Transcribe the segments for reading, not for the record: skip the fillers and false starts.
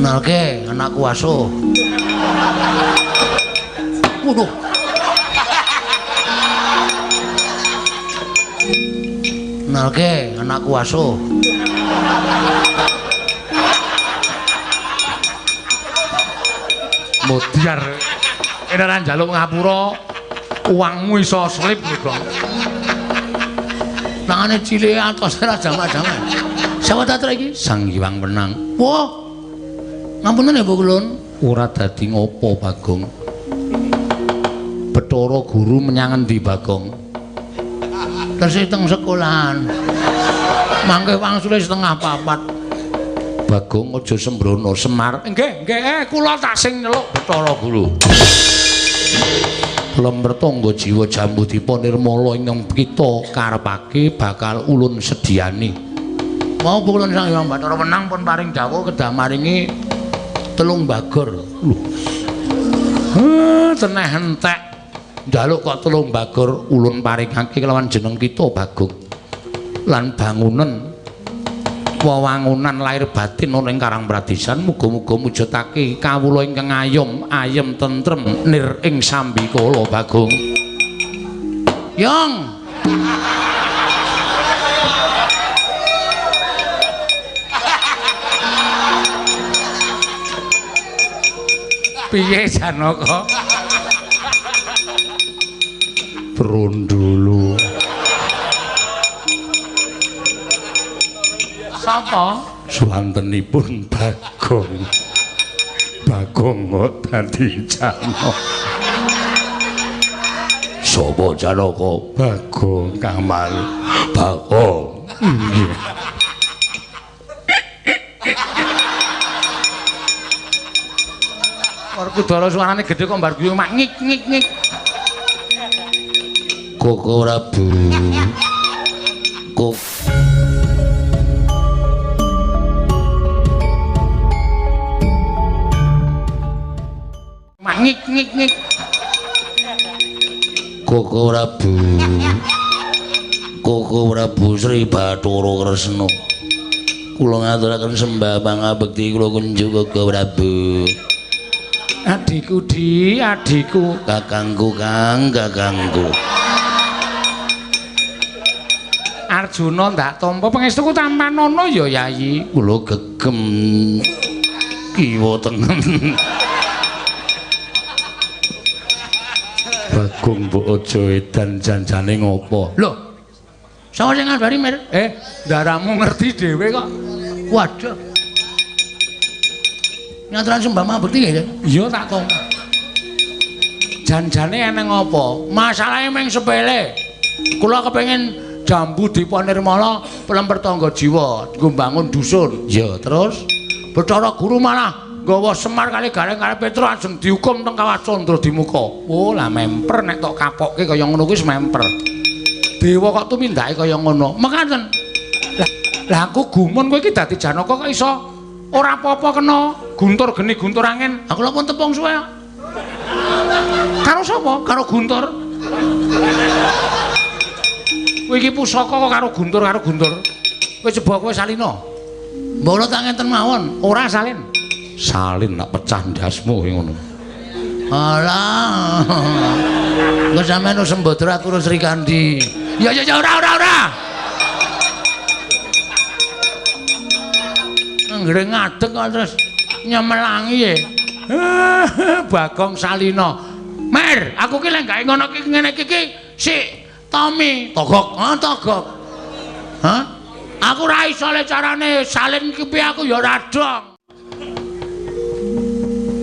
Kenalke anakku asuh. Waduh. Kenalke anakku asuh. Modiar. Kene ora njaluk ngapura, uangmu iso slip lho, Gong. Tangane cilik atos ora jamak-jamak. Sapa ta iki? Sang Hyang Wenang. Wah. Ngapunten ya, Bu Kulun. Ora dadi ngopo, Bagong. Bathara Guru menyang endi, Bagong? Tesih teng sekolahan. Mangke wangsule 3:30. Bagong aja sembrono, Semar. Nggih, nggih, kula tak sing nyeluk Bathara Guru. Lemper tangga jiwa jambu dipa nirmala ingkang kita karepake bakal ulun sediani. Mau Bu Kulun Sang Hyang Bathara Wenang pun paring dawuh kedah maringi 3 bagor. Lho. Teneh entek. Njaluk kok 3 bagor ulun paringake kelawan jeneng kita Bagong. Lan bangunan wewangunan lahir batin ana ing Karang Pradesan muga-muga mujudake kawula ingkang ayom ayem tentrem nir ing sambikala Bagong. Yong. Piye Janaka? Brondolo. Sapa? Suwantenipun Bagong. Bagong kok dadi Janaka. Sapa Janaka? Bagong Kamal. Bagong. Nggih. Werkudara suarane gedhe kok mbar guyu mak ngik ngik ngik. Koko Prabu. Kok mak ngik ngik ngik. Koko Prabu. Koko Prabu Sri Bathara Kresna. Kula ngaturaken sembah pangabekti kula kunjuk Koko Prabu. Adikku di, adikku, kakangku kang, kakangku. Arjuna ndak tampa pangestuku tampanana ya Yayi. Kula gegem kiwa tengen. Bagong mbok aja edan janjane ngopo? Lho. Sapa sing ngabari, Mir? Ndaramu ngerti dhewe kok. Waduh. Ngaturan sembah mabekti nggih? Iya tak tampa. Janjane eneng apa? Masalahe mung sepele. Kula kepengin jambu dipa nirmala pelemper tangga jiwa nggo mbangun dusun. Ya, terus Bathara Guru malah nggawa Semar kali Gareng kali Petro ajeng dihukum teng Kawah Candra Dimuka. Oh, lah memper nek tok kapokke kaya ngono kuwi wis memper. Dewa kok tumindake kaya ngono. Mekaten. Lah aku gumun kowe iki dadi Janaka kok iso ora apa-apa kena guntur geni guntur angin. Aku lha pun tepung suwe. Karo sapa? Karo Guntur. Kowe iki pusaka kok karo Guntur karo Guntur. Kowe coba kowe salina. Mbok kula tak ngenten mawon, ora salin. Salin nak pecah ndasmu ngono. Alah. Engko sampean wis sembodra aku Sri Kandi. Ya ya ya ora ora ora. Anggere ngadeg kok terus nyemelangi e. Bagong Salina. Mer, aku ki lek gawe ngono ki ngene iki ki si Tommy togok, ha togok. Hah? Aku ora iso le carane salin ki piye aku ya ora dong.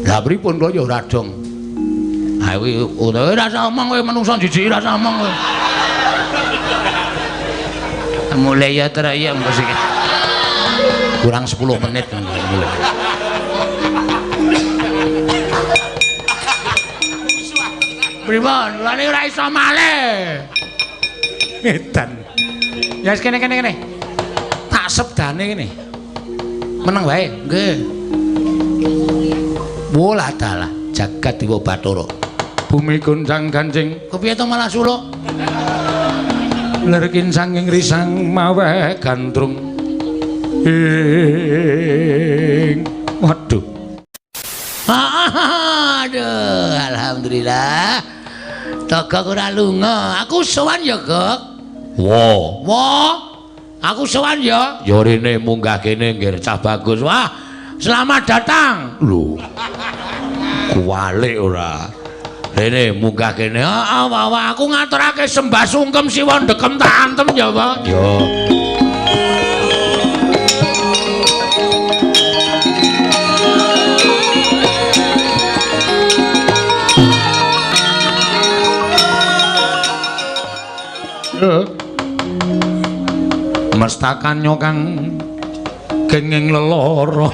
Lah pripun kula ya ora dong. Ha kuwi ora usah omong kowe menungso jijik ora usah omong kowe. Mulai ya teraya engko sik. Kurang 10 menit mulai. Pripun? Lane ora iso malih. Edan. Ya wis kene kene kene. Tak sebdane kene. Meneng wae. Nggih. Wolah dalah jagat Dewa Bathara. Bumi goncang gancing. Kepiye to malah suluk? Lerkin sanging risang maweh gandrung. Ing Waduh. Aduh, alhamdulillah. Togok ora lunga. Aku sowan ya, Gok. Wo. Wo. Aku sowan ya. Ya rene munggah kene nggih cah bagus. Wah, selamat datang. Lho. Kuwalik ora. Rene munggah kene. Heeh, wah, aku ngaturake sembah sungkem siwa ndekem tak antem ya, Pak. Ya. Mestakanyo kang kenging lelara.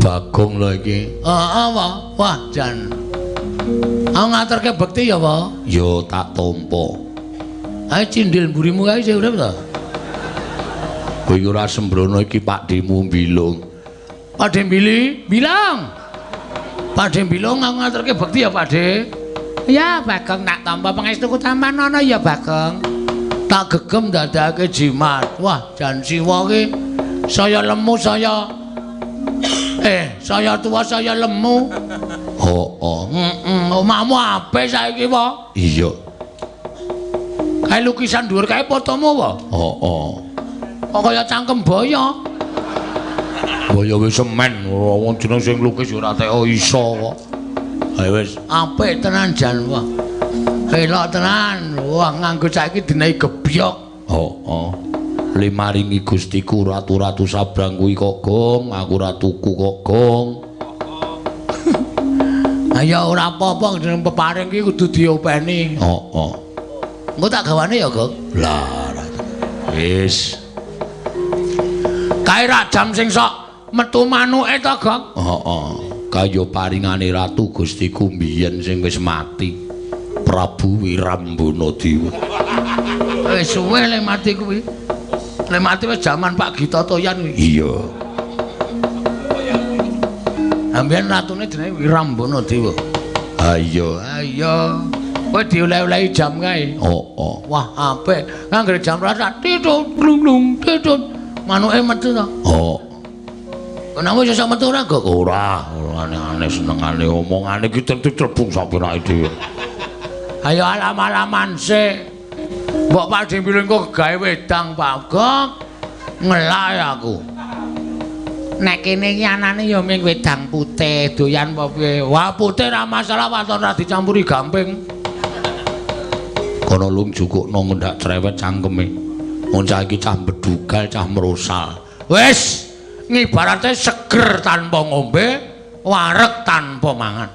Bagong lho iki. Heeh, wah, wah jan. Aku ngaturke bekti ya, Pak. Ya tak tampa. Ayo cindil mburimu kae isih urip ta? Kowe ora sembrono iki Pakdhemu mbilung. Pakdhe mbili, bilang. Pakdhe mbilung aku ngaturke bekti ya, Pakdhe. Ya Bagong tak tampa pangestuku tampan ana ya Bagong. Tak gegem dadake jimat. Wah, jan siwa ki saya lemu saya saya tua saya lemu. Heeh. Heeh, omahmu apik saiki, Pak. Iya. Kae lukisan dhuwur kae fotomu, Pak? Heeh. Kok kaya cangkem boyo. Boyo wis semen, wong jeneng sing lukis ora teko iso kok. Ayo wis apik tenan jan wah. Elok tenan. Wah nganggo saiki dinehi gebyok. Heeh. Limaringi Gustiku ratu-ratu sabrang kuwi kok gong, aku ora tuku kok gong. Ayo ora apa-apa jeneng peparing ki kudu diopeni. Heeh. Engko tak gawane ya, Gong. Lah, wis. Kae rak jam sing sok metu manuke to, Gong? Heeh. Kaya paringane ratu Gustiku mbiyen sing wis mati, Prabu Wirambana Dewa. Wis suwe le mati kuwi. Le mati wis jaman Pak Gita Toyan kuwi. Iya. Ambiyen ratune jenenge Wirambana Dewa. Ha iya. Ha iya. Kowe dioleh-olehi jam kae. Heeh. Wah, apik. Anggere jam rasa titut glung-glung titut. Manuke metu to. Heeh. Kenapa iso metu ora, Gok? Ora, ora aneh-aneh senengane omongane iki tentu trebung sapirake dhewe. Ayo alam-alaman sik. Mbok Pakdhe Mbilung kok gawe wedang, Pak Gok. Ngelak aku. Nek kene iki anane ya ming wedang putih, doyan apa piye? Wah, putih ora masalah waton ora dicampuri gamping. Kono lung jukukno ngendak cerewet cangkeme. Wong cah iki cah bedugal, cah merosal. Wis ngibarate seger tanpa ngombe, wareg tanpa mangan.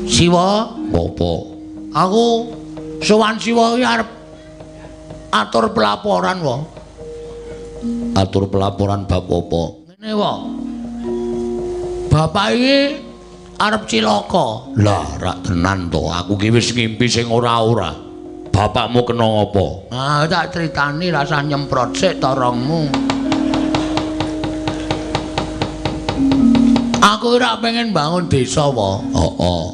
Siwa, ngopo? Aku sowan Siwa iki arep atur pelaporan wae. Atur pelaporan bab apa? Ngene wae. Bapak iki arep cilaka. Lah, rak tenan to. Aku ki wis ngimpi sing ora-ora. Bapakmu kena apa? Ah, tak critani rasah nyemprot sik torongmu. Aku ora pengen bangun desa wae. Heeh.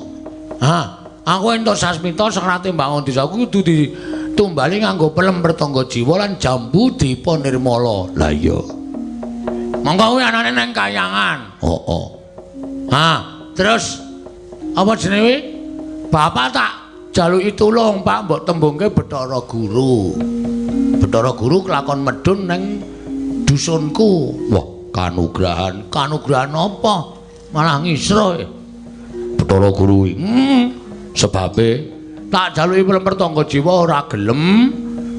Ha, aku entuk sasmita serate bangun desa aku kudu ditumbali nganggo pelem pertangga jiwa lan jambu dipa nirmala. Lah iya. Monggo kuwi anane nang kayangan. Heeh. Ha, terus apa jenenge? Bapak tak jaluki tulung, Pak, mbok tembungke Bathara Guru. Bathara Guru kelakon medhun nang dusunku. Wah, kanugrahan. Kanugrahan apa? Malah ngisro. Bathara Guru kuwi. Sebabe tak jaluki pelem pertangga jiwa ora gelem,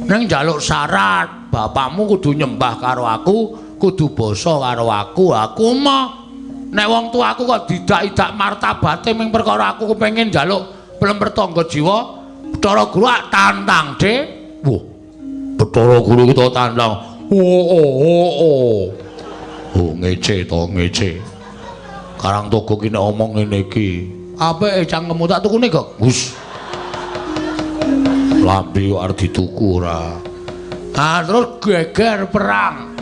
ning njaluk syarat, bapakmu kudu nyembah karo aku, kudu basa karo aku. Aku mah nek wong tuaku kok didak-idak martabate ming perkara aku kepengin njaluk pelem pertangga jiwa, Bathara Guru tantang, Dik. Wah, Bathara Guru ki tantang. Oh oh oh. Oh ngece to, ngece. Karang Togo ki nek omong ngene iki. Apike cangkemmu tak tukune kok. Gus. Lambe kok arep dituku ora. Ah terus geger perang.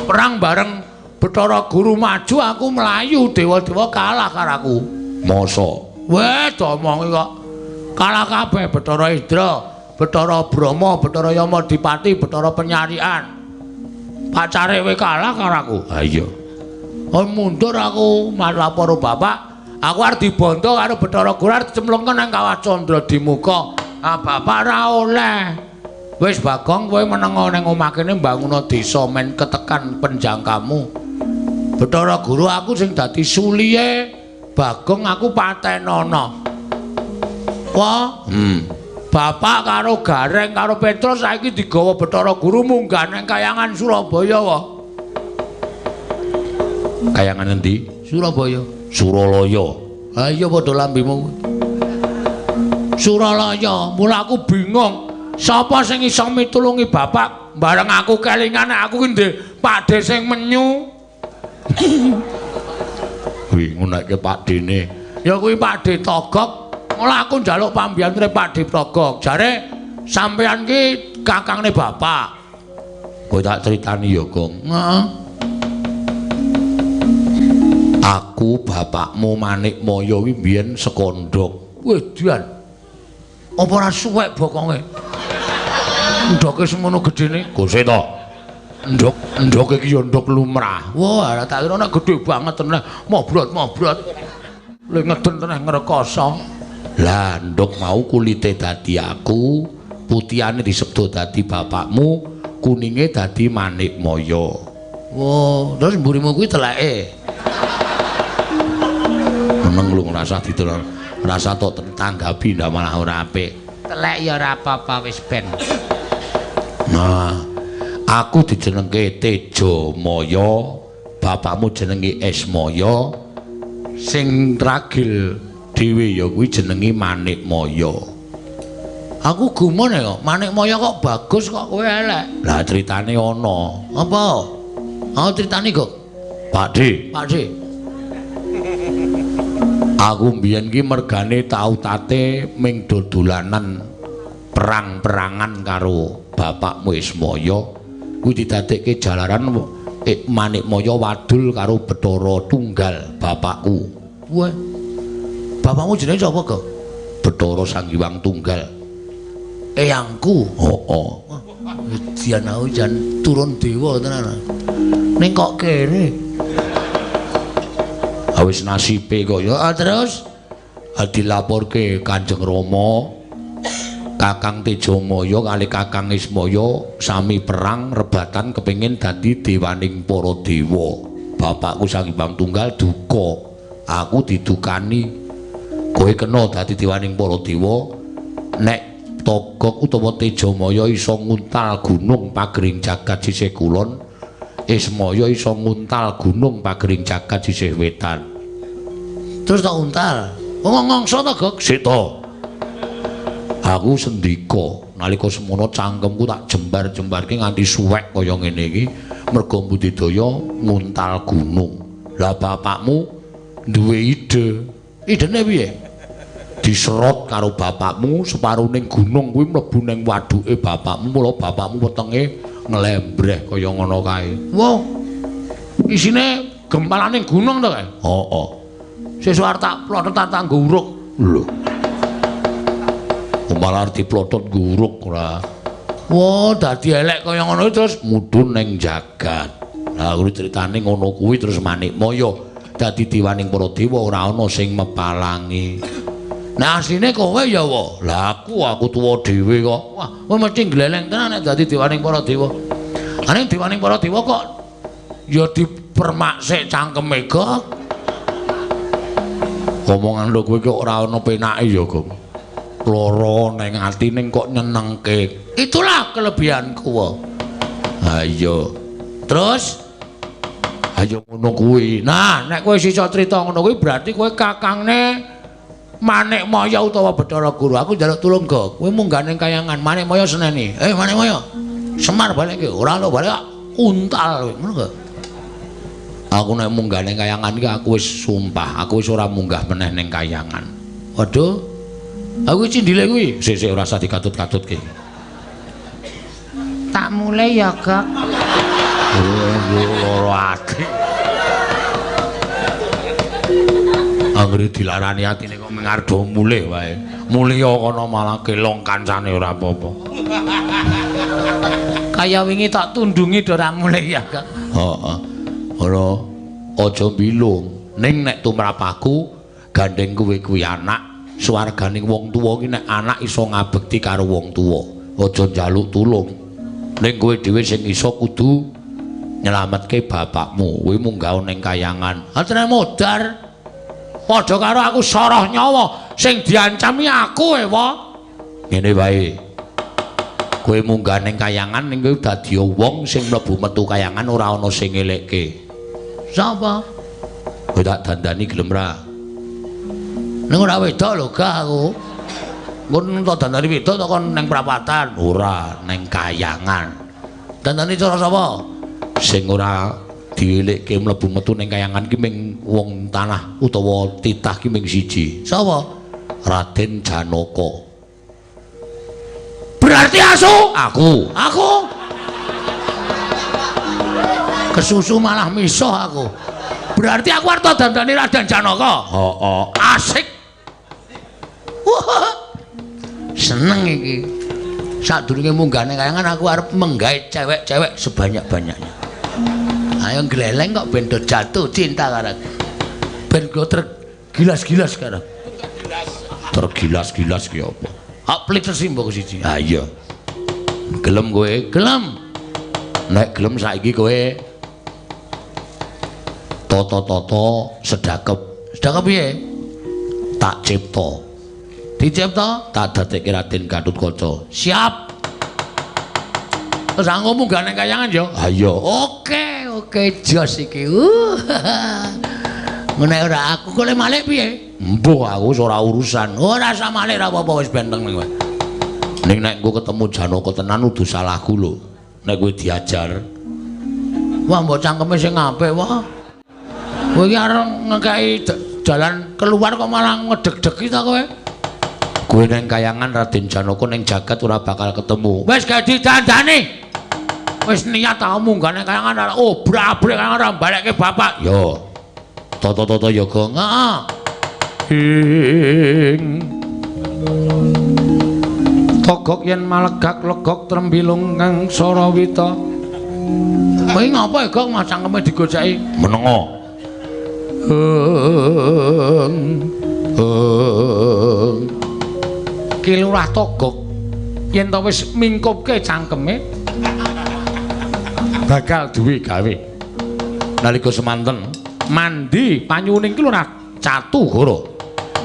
Perang bareng Bathara Guru maju, aku mlayu, dewa-dewa kalah karo aku. Mosok? Weh, diomongi kok. Kalah kabeh Bathara Indra, Bathara Brahma, Bathara Yama Dipati, Bathara Penyarian. Pacare kowe kalah karo aku. Ha iya. Oh mundur aku lapor bapak. Aku arep dibondo karo Bathara Guru arep dicemplungke nang Kawah Candra Dimuka. Ah bapak ora oleh. Wis Bagong kowe menengo ning omah kene mbanguna desa men ketekan penjangkamu. Bathara Guru aku sing dadi suliye Bagong aku patenono. Wah, Bapak karo Gareng karo Petrus saiki digawa Bathara Guru munggah nang kayangan Surabaya wae. Kayangan endi? Surabaya. Suralaya. Ha iya padha lambemu. Suralaya, mula aku bingung. Sapa sing iso mitulungi bapak? Bareng aku kelingan aku ki ndek pakde sing menyu. Kuwi ngonekke pakdene. Ya kuwi Pakde Togok. Mula aku njaluk pambiyantune Pakde Togok. Jare sampean ki kakangne bapak. Kowe tak critani ya, Gong. Heeh. Aku bapakmu Manikmaya kuwi mbiyen sekondhok. Wedian. Apa ora suwek bokonge? Ndoke semono gedene. Gose to. Ndok, ndoke iki ya ndok lumrah. Wah, ora tak kira nek gedhe banget tenan. Mobrot-mobrot. Le ngeden tenan ngrekoso. Lah, ndok mau kulite dadi aku, putihane disebut dadi bapakmu, kuninge dadi Manikmaya. Wah, terus mburimu kuwi teleke. Meneng lu ngrasa ditelok, rasa tok tanggapi ndak malah ora apik. Telek ya ora apa-apa wis ben. Nah, aku dijenengke Tejamaya, bapakmu jenenge Esmaya, sing ragil dhewe ya kuwi jenenge Manikmaya. Aku gumun ya kok, Manikmaya kok bagus kok kowe elek. Lah critane ana. Apa? Aku critane kok. Pakde. Pakde. Aku mbiyen ki mergane tau tate ming dodolanan perang-perangan karo bapakmu Ismaya. Kuwi didadekke jalaran Manikmaya wadul karo Bathara Tunggal bapakku. Wah. Bapakmu jenenge sapa, Gok? Bathara Sang Hyang Tunggal. Eyangku. Heeh. Edian aku jan turun dewa tenan. Ning kok kere. Wis nasibe kok ya. Terus dilaporke Kanjeng Rama, Kakang Tejamaya kali Kakang Ismaya sami perang rebatan kepengin dadi dewaning para dewa. Bapakku Sang Hyang Tunggal duka, aku didukani. Kowe kena dadi dewaning para dewa nek Togok utawa Tejamaya iso nguntal gunung pagering jagat sisih kulon, Ismaya iso nguntal gunung pagering jagat sisih wetan. Terus tak untal. Wong ngongso to, Gok? Sita. Aku sendika nalika semono cangkemku tak jembar-jembarke nganti suwek kaya ngene iki merga budidaya nguntal gunung. Lah bapakmu duwe ide. Idene piye? Diserot karo bapakmu separuning gunung kuwi mlebu ning waduke bapakmu, mula bapakmu wetenge nglembreh kaya ngono kae. Wah. Isine gempalaning gunung to kae? Heeh. Sesuk arep tak plotot tak nggo uruk. Lho. Malah arep diplotot nggo uruk ora. Wah, dadi elek kaya ngono terus mudhun ning jagat. Lah kuwi critane ngono kuwi terus Manikmaya dadi dewaning para dewa ora ana sing mepalangi. Nah asline kowe ya wa. Lah aku tuwa dhewe kok. Wah, kowe mesti gleleng tenan nek dadi dewaning para dewa. Ane dewaning para dewa kok ya dipermak sik cangkeme kok. Omongan lho kowe kok ora ana penake ya, Gong. Lara ning atine kok nyenengke. Itulah kelebihanku. Ha iya. Terus ayo ngono kuwi. Nah, nek kowe iso crita ngono kuwi berarti kowe kakangne Manikmaya utawa Bathara Guru. Aku njaluk tulung, Gok. Kowe munggah ning kayangan Manikmaya seneni. Manikmaya. Semar balik ki. Ora lho balik untal kowe. Ngono kok. Aku nek munggah ning kayangan iki aku wis sumpah, aku wis ora munggah meneh ning kayangan. Waduh. Aku cindile kuwi. Sik-sik ora usah dikatut-katutke. Tak mulai ya, Gok. Loro ati. Anggere dilarani atine kok mengardo mulih wae. Mulya kono malah kelong kancane ora apa-apa. Kaya wingi tak tundungi do ora mulih ya, Gok. Heeh. Ora aja mbilung. Ning nek tumrap aku gandeng kowe kuwi anak, swarganing wong tuwa ki nek anak iso ngabekti karo wong tuwa, aja njaluk tulung. Ning kowe dhewe sing iso kudu nyelametke bapakmu. Kowe munggah ning kayangan. Atene modar. Padha karo aku soroh nyawa sing diancami aku ewa. Ngene wae. Kowe munggah ning kayangan ning kowe dadi wong sing mlebu metu kayangan ora ana sing ngelekke. Sapa? Kowe tak dandani gelem ra? Ning ora wedok lho gak aku. Nggon tak dandani wedok tak kon ning prapatan. Ora, ning kayangan. Dandani cara sapa? Sing ora dielekke mlebu metu ning kayangan ki ming wong tanah utawa titah ki ming siji. Sapa? Raden Janaka. Berarti asu? Aku. Aku. Kesusu malah misuh aku. Berarti aku arep dandani Raden Janaka. Heeh. Asik. Wah. Seneng iki. Sadurunge munggah ning kayangan aku arep menggait cewek-cewek sebanyak-banyaknya. Ayo gleleng kok ben do jatuh cinta karo aku. Ben go tergilas-gilas karo. Tergilas-gilas ki apa? Hak pelit sesimbo siji. Ha iya. Gelem kowe? Gelem. Nek gelem saiki kowe toto-toto sedakep. Sedakep piye? Tak cipta. Dicipta? Tak dadekke Raden Gatotkaca. Siap. Terus aku munggah ning kayangan ya? Ha iya. Oke, oke jos iki. Ngene ora aku kok le malik piye? Mbuh aku wis ora urusan. Ora usah malik ora apa-apa wis benteng kowe. Ning nek engko ketemu Janaka tenan udu salahku lho. Nek kowe diajar. Wah mbok cangkeme sing apik wah. Kowe iki arep ngekeki jalan keluar kok malah ngedeg-degi ta kowe? Kowe ning kayangan Raden Janaka ning jagat ora bakal ketemu. Wis gak didandani. Wis niat tau munggah ning kayangan obrak-abrik kayangan ora balekke bapak. Yo. Toto-toto ya, Gong. Heeh. Ing Togok yen malegak legok trembilung kang Sarawita. Kowe ngapa ya, Gong, mas cangkeme digoceki? Menengo. Ki Lurah Togok yen to wis mingkupke cangkeme bakal duwe gawe. Nalika semanten mandi panyuning ki Lurah Catugara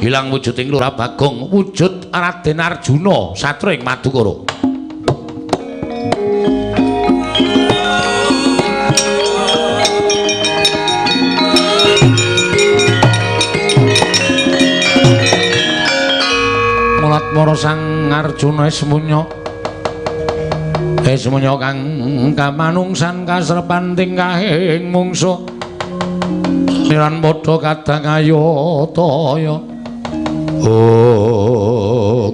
ilang wujuding Lurah Bagong wujud Raden Arjuna satria ing Madukara. Mulat mara Sang Arjuna esmunya esmunya kang kamanungsan kasrepan tingkahing mungsuh niran padha kadang ayataya. Oh.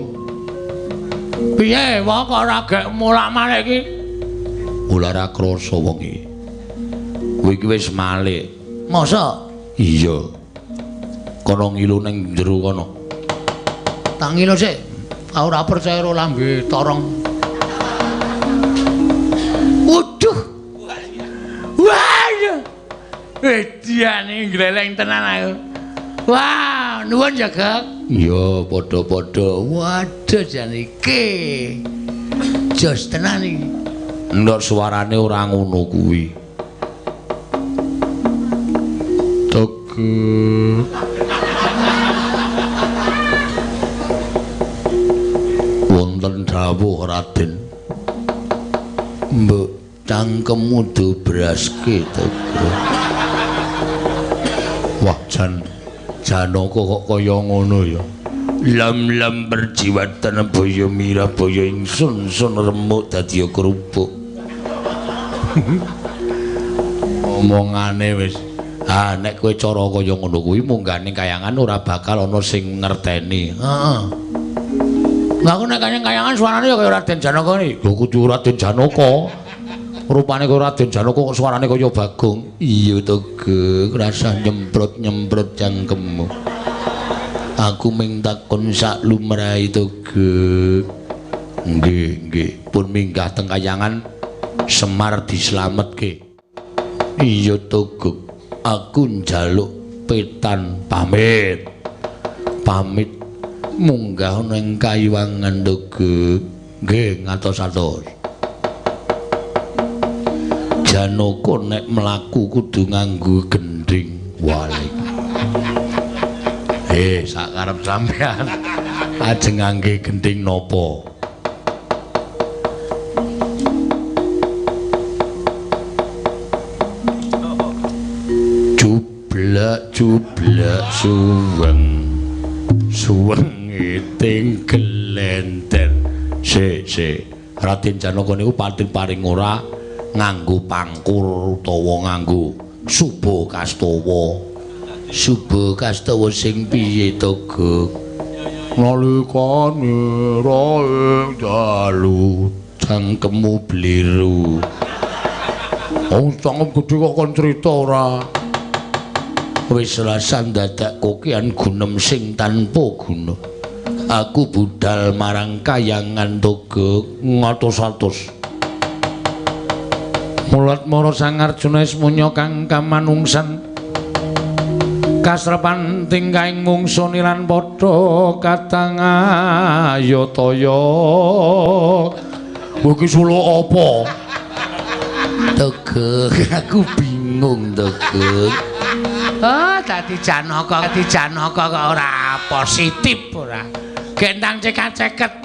Piye wae kok ora gek mulak-malik iki? Ora krasa wong iki. Kowe iki wis malik. Masa? Iya. Kono ngilu ning jero kono. Tak ngilu sik. Aku ora percaya karo lambe torong. Waduh. Waduh. Ediane gleleng tenan aku. Wah, nuwun ya, Gek. Iya, padha-padha. Waduh jan iki. Jos tenan iki. Ndok suarane ora ngono kuwi. Togok. Wonten dawuh Raden. Mbok cangkemmu dobraske Togok. Wah, jan Janaka kok kaya ngono ya. Lam-lam perjiwatan baya mirah baya ingsun sun remuk dadi kerupuk. Omongane wis. Ah, nek kowe cara kaya ngono kuwi munggah ning kayangan ora bakal ana sing ngerteni. Heeh. Lah aku nek kayangan suarane ya kaya Raden Janaka iki. Lho kudu Raden Janaka. Rupane kaya Raden Janaka kok suarane kaya Bagong. Iya to, Gek, rasa nyemprot-nyemprot cangkemmu. Aku ming takon sak lumrahe to, Gek. Nggih, nggih. Pun minggah teng kayangan Semar dislametke. Iya to, Gek. Aku njaluk petan pamit. Pamit munggah ning kayiwangan to, Gek. Nggih, ngatos-atos. Janaka nek mlaku kudu nganggo gendhing. Walik. Sak karep sampean ajeng ngangge gendhing napa? Jublek jublek suweng. Suweng iting gelenter. Sik, sik. Raden Janaka niku pating paring ora nganggo pangkur utawa nganggo suba kastawa. Suba kastawa sing piye to, Gek? Nalikane roe dalu cangkemmu bliru. Oh, cangkem gedhe kok kon crita ora? Wis rasan dadak kokian gunem sing tanpa guna. Aku budal marang kayangan to, Gek, ngatos-atos. Mulat mara Sang Arjuna wis munya kang kamanungsan. Kasrepan tingkahing mungsu nilan padha katang ayataya. Iki suluk apa? Tegek, aku bingung, Tegek. Oh, dadi Janaka, dadi Janaka kok ora positif ora. Gendang cekak-ceket.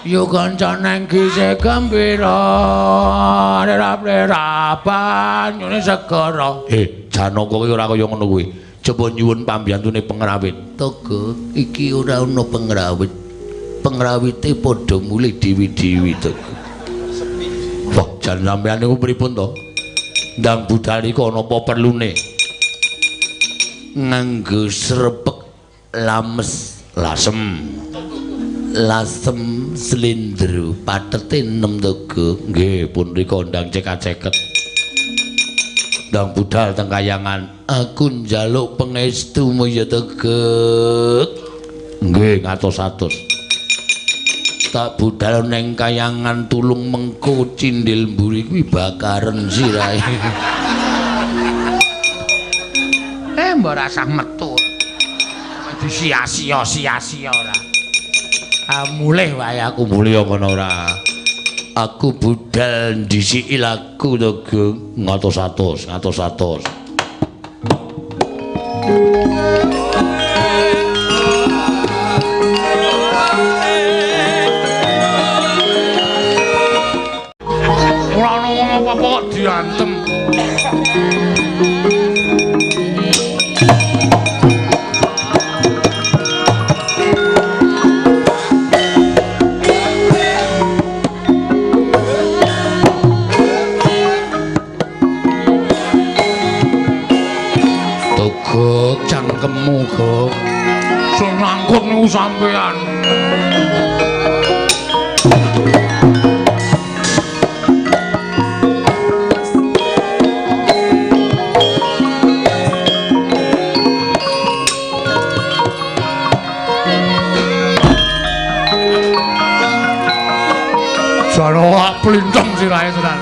Yo kanca nang gisih gembira, rap-rapan nyune segara. Janaka kuwi ora kaya ngono kuwi. Coba nyuwun pambiyantune pengrawit. Tegek, iki ora ana pengrawit. Pengrawite padha mulih dewi-dewi, Tegek. Wah, jan sampeyan niku pripun to? Ndang budal iku ana apa perlune? Nganggo srepek lames lasem. Lasem slindro patete 6 Tegek. Nggih, pun rika ndang cekak-ceket. Ndang budal teng kayangan. Aku njaluk pangestumu ya, Tegek. Nggih, ngatos-atos. Tak budal neng kayangan tulung mengko cindil mburi kuwi bakaren sirahe. Mbok rasah metu. Disia-sia sia-sia ora. Mulih wae aku mulih ngono ora. Aku budal ndhisiki laku to, Geng. Ngatos-atos, ngatos-atos. Ora ono wong apa-apa kok diantem. Cangkemmu, Gok. Sing ngangkut niku sampean. Jane plinteng sirahe tenan.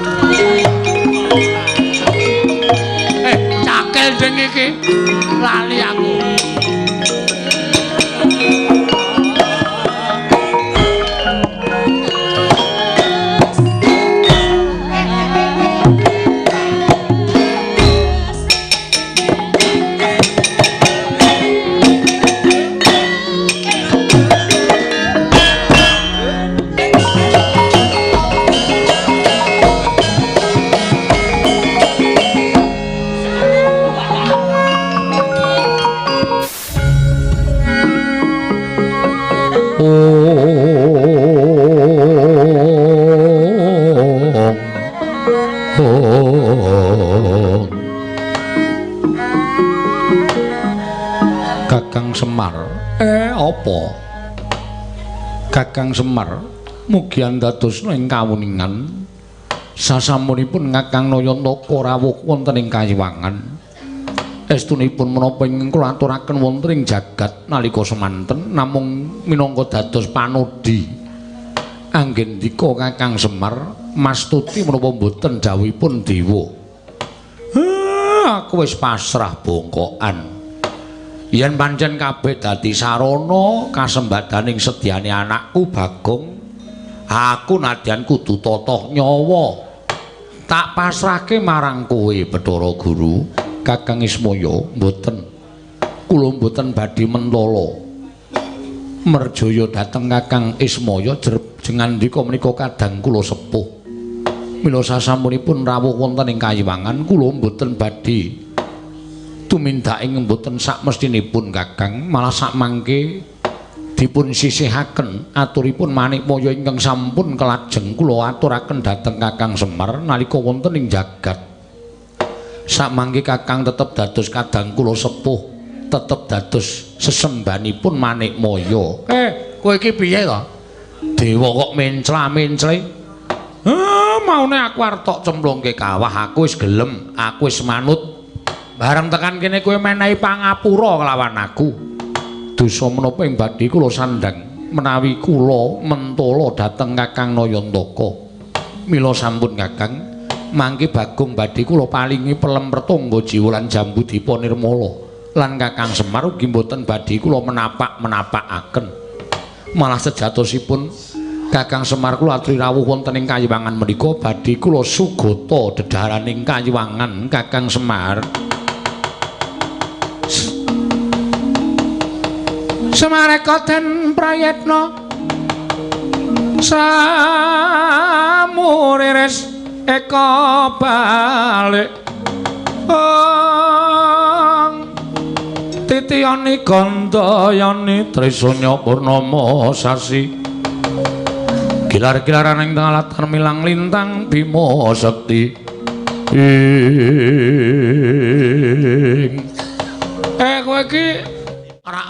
Cakel ding iki. Lali aku. Kakang Semar. Apa? Kakang Semar mugi andadosna ing kawuningan sasampunipun Kakang Nayantaka rawuh wonten ing kayiwangan. Estunipun menapa ingkang kula aturaken wonten ing jagat nalika semanten namung minangka dados panodhi anggendika Kakang Semar mastuti menapa mboten dawuhipun dewa. Aku wis pasrah bongkokan. Yen pancen kabeh dadi sarana kasembadaning sedyane anakku Bagong, aku nadyan kudu totoh nyawa. Tak pasrahke marang kowe Bathara Guru. Kakang Ismaya mboten, kula mboten badhe mentala merjaya dhateng Kakang Ismaya jengandika menika kadang kula sepuh. Mila sasampunipun rawuh wonten ing kayiwangan kula mboten badhe tumindak ing mboten sakmestinipun Kakang, malah sakmangke dipun sisihaken aturipun Manikmaya ingkang sampun kelajeng kula aturaken dhateng Kakang Semar nalika wonten ing jagat. Sakmangke Kakang tetep dados kadang kula sepuh, tetep dados sesembanipun Manikmaya. Kowe iki piye to? Dewa kok mencla-mencle. Maune aku arep tok cemplungke kawah, aku wis gelem, aku wis manut. Bareng tekan kene kowe menehi pangapura kelawan aku. Dosa menapa ing badhe kula sandhang menawi kula mentala dhateng Kakang Nayantaka. Mila sampun Kakang, mangke Bagong badhe kula palingi pelem pertangga jiwa lan jambu dipa nirmala lan Kakang Semar ugi mboten badhe kula menapak-menapakaken. Malah sejatosipun Kakang Semar kula aturi rawuh wonten ing kayiwangan menika badhe kula sugata dedhaharaning kayiwangan Kakang Semar. Semareka den prayetna samuriris eka balik ong titiyani gandayani trisanya purnama sasi gilar-gilaran ing tengah latar milang lintang bima sekti. Kowe iki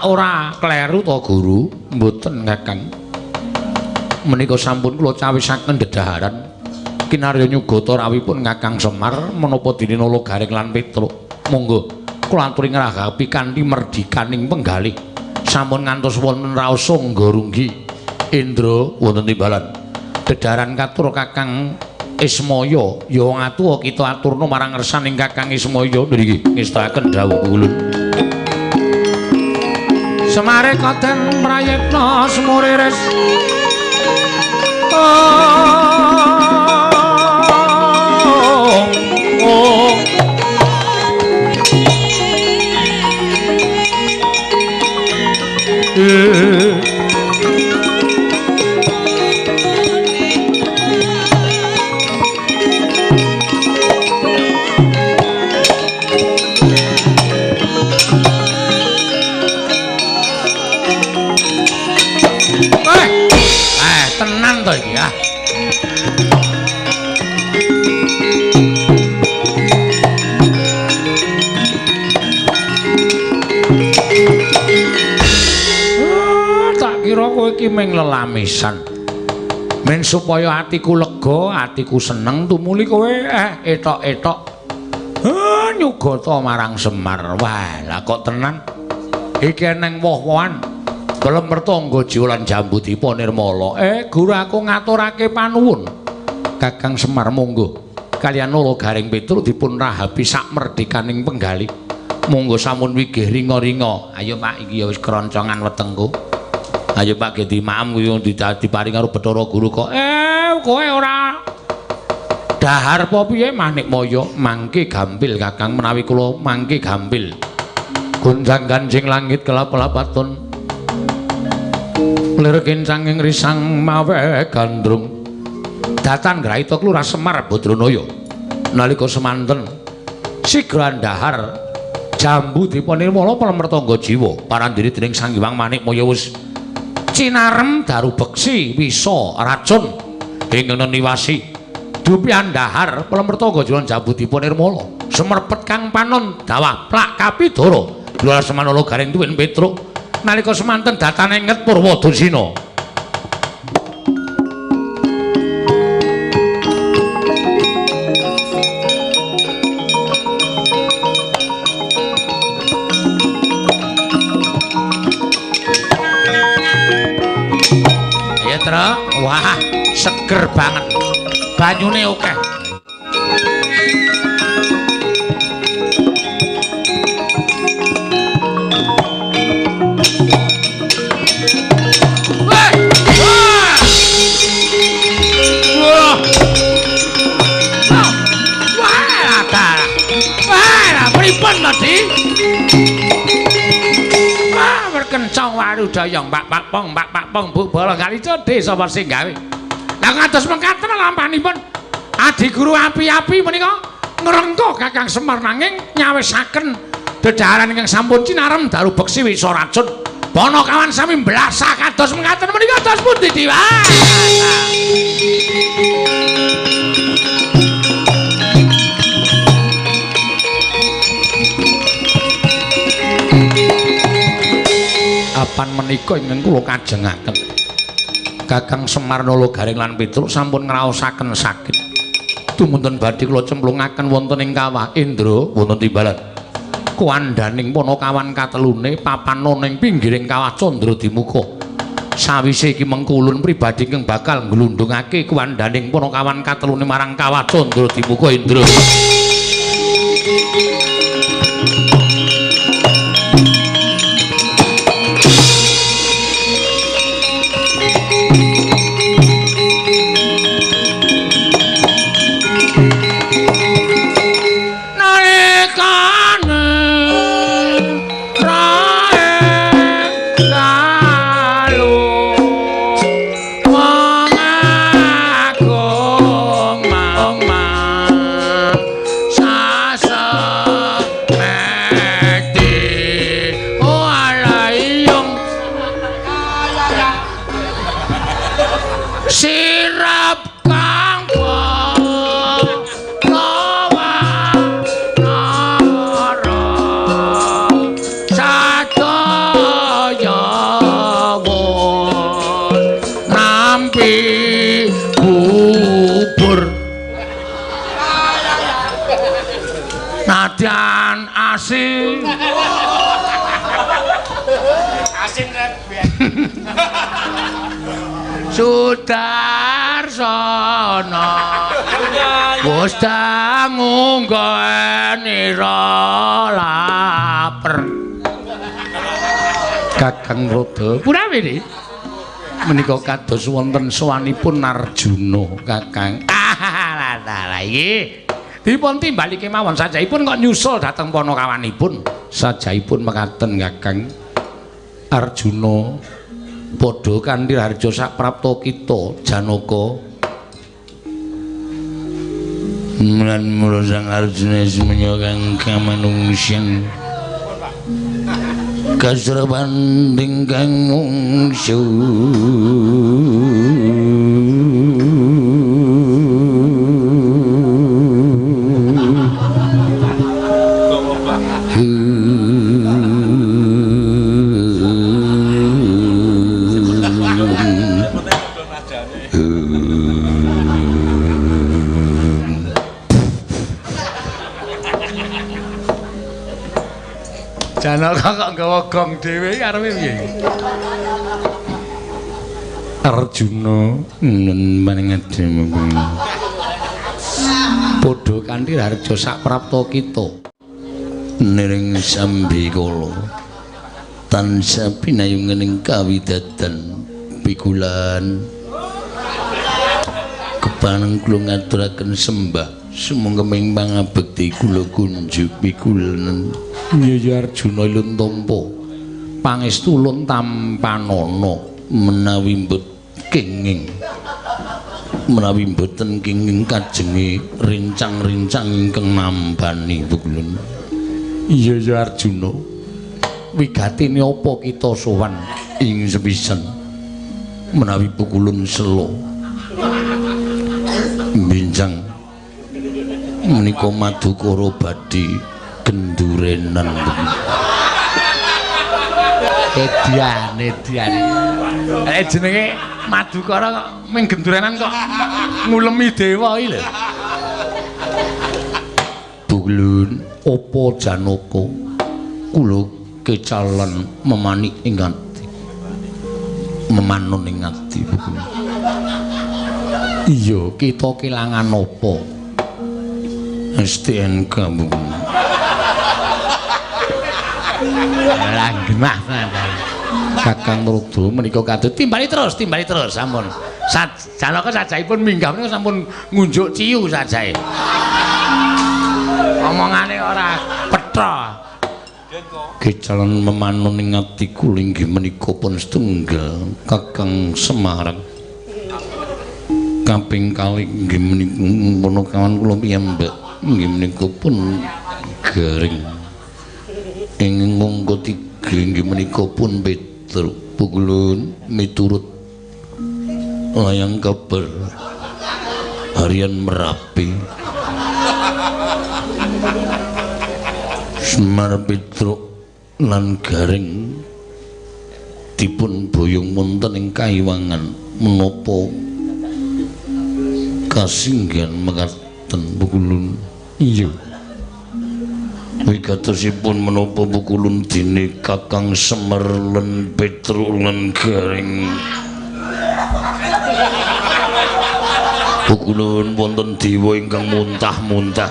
ora kleru to Guru? Mboten Kakang, menika sampun kula cawisaken dedaharan kinarya nyugata rawuhipun Kakang Semar menapa dene Nala Gareng lan Petruk. Monggo kula aturi ngragapi kanthi merdikaning penggalih. Sampun ngantos wonten raos sangga runggi Indra wonten timbalan. Dedaharan katur Kakang Ismaya ya wong atuwa kita aturna marang ngersaning Kakang Ismaya ngriki ngestakaken dawuh kula. Semare kaden prayitna semuriris Tenan to iki ah. Tak kira kowe iki mung lelamisan. Men supaya atiku lega, atiku seneng tumuli kowe etok-etok nyugata marang Semar. Wah, lah kok tenan. Iki eneng woh-wohan. Pelem mertangga jiwa lan jambu dipa nirmala. Guru aku ngaturake panuwun. Kakang Semar monggo kaliyan Nala Gareng Petruk dipun rahapi sak merdekaning penggalih. Monggo sampun wigih ringa-ringa. Ayo Pak, iki ya wis keroncongan wetengku. Ayo Pak ge dimaem kuwi diparing karo Bathara Guru kok. Kowe ora dahar apa piye Manikmaya? Mangke gampil Kakang menawi kula mangke gampil. Gonjang-ganjing langit kelap-lapaton. Lir kencang ing risang mawe gandrung. Datan Graita Klurah Semar Badranaya. Nalika semanten sigra ndahar jambu dipa nirmala pelem mertangga jiwa parandene dening Sang Hyang Manikmaya wis cinarem daru beksi wisa racun ingkang neniwasi. Dupi andhahar pelem mertangga jiwa jambu dipa nirmala semerpet kang panon dawah plak kapidara. Lurah Semanala Gareng tuwin Petruk. Nalika semanten datane nget Purwadasina. Seger banget. Banyune akeh. Pripun to, Di? Wah, berkencang warudaya Mbak Pak Pong, Mbak Pak Pong, Bu Bala Kalica desa sing gawe. Lah ngados mekaten lampahanipun Adi Guru api-api menika ngrengka Kakang Semar nanging nyawisaken dedaharan ingkang sampun cinarem daru beksi wisa racun. Panakawan sami mblasah kados mekaten menika dos pundi, Di? Apan menika ingkang kula kajengaken Kakang Semar Nala Gareng lan Petruk sampun ngraosaken sakit. Tumunten badhe kula cemplungaken wonten ing kawah Indra wonten timbalan. Kuandhaning panakawan katelune papan ing pinggiring kawah Candra Dimuka. Sawise iki mengkulun pribadi ingkang bakal nglundhungake kuandhaning panakawan katelune marang kawah Candra Dimuka Indra. Asin. Asin rebek. Sudarsono wis dangu nggonira laper. Kakang Rada punawi menika kados wonten sowanipun Arjuna Kakang. Ah lah iki dipun timbali kemawon sajaipun kok nyusul dhateng panakawanipun. Sajaipun mekaten Kakang Arjuna padha kanthi harja saprapta kita Janaka. Lan mula Sang Arjuna semenya kang kamanungsan kasraban ingkang mungsu. Janaka kok nggawa gong dhewe arepe piye? Arjuna nun manengademu padha kanthi harja saprapta kita niring sambikala tansah pinayungening kawidadan pikulan kepaneng kula ngaturaken sembah sumangga ing pangabekti kula kunjuk pikulan. Iya ya Arjuna ilun tampa pangestu ulun tampanana menawi mbet kenging menawi mboten kenging kajenge rincang-rincang ingkang nambani pukulun. Iya ya Arjuna wigatine apa kita sowan ing sepisan menawi pukulun selo bincang menika madukara badhe gendurenan. Edian edian jenenge madukara kok ming gendurenan kok ngulemi dewa iki lho. Pukulun apa Janaka kula kecalan memanik ing ati memanon ing ati pukulun. Iya, kita kelangan apa? STNK Bu. Lah genah tenan. Kakang Rudra menika kados timbali terus sampun. Janaka sajaipun minggah menika sampun ngunjuk ciu sajae. Omongane ora petha. Kecalan memanun ing atiku linggih menika pun setunggal Kakang Semar. Kaping kalih inggih menika punakawan kula piyambak inggih menika pun garing. Ing angka 3 inggih menika pun Petruk Pukulun miturut layang kabar harian Merapi. Semar Petruk lan Gareng dipun boyong wonten ing Kayiwangan menapa kasinggihan mekaten Pukulun. Iya. Wigatosipun menapa Pukulun dene Kakang Semar lan Petruk lan Gareng. Pukulun wonten dewa ingkang muntah-muntah.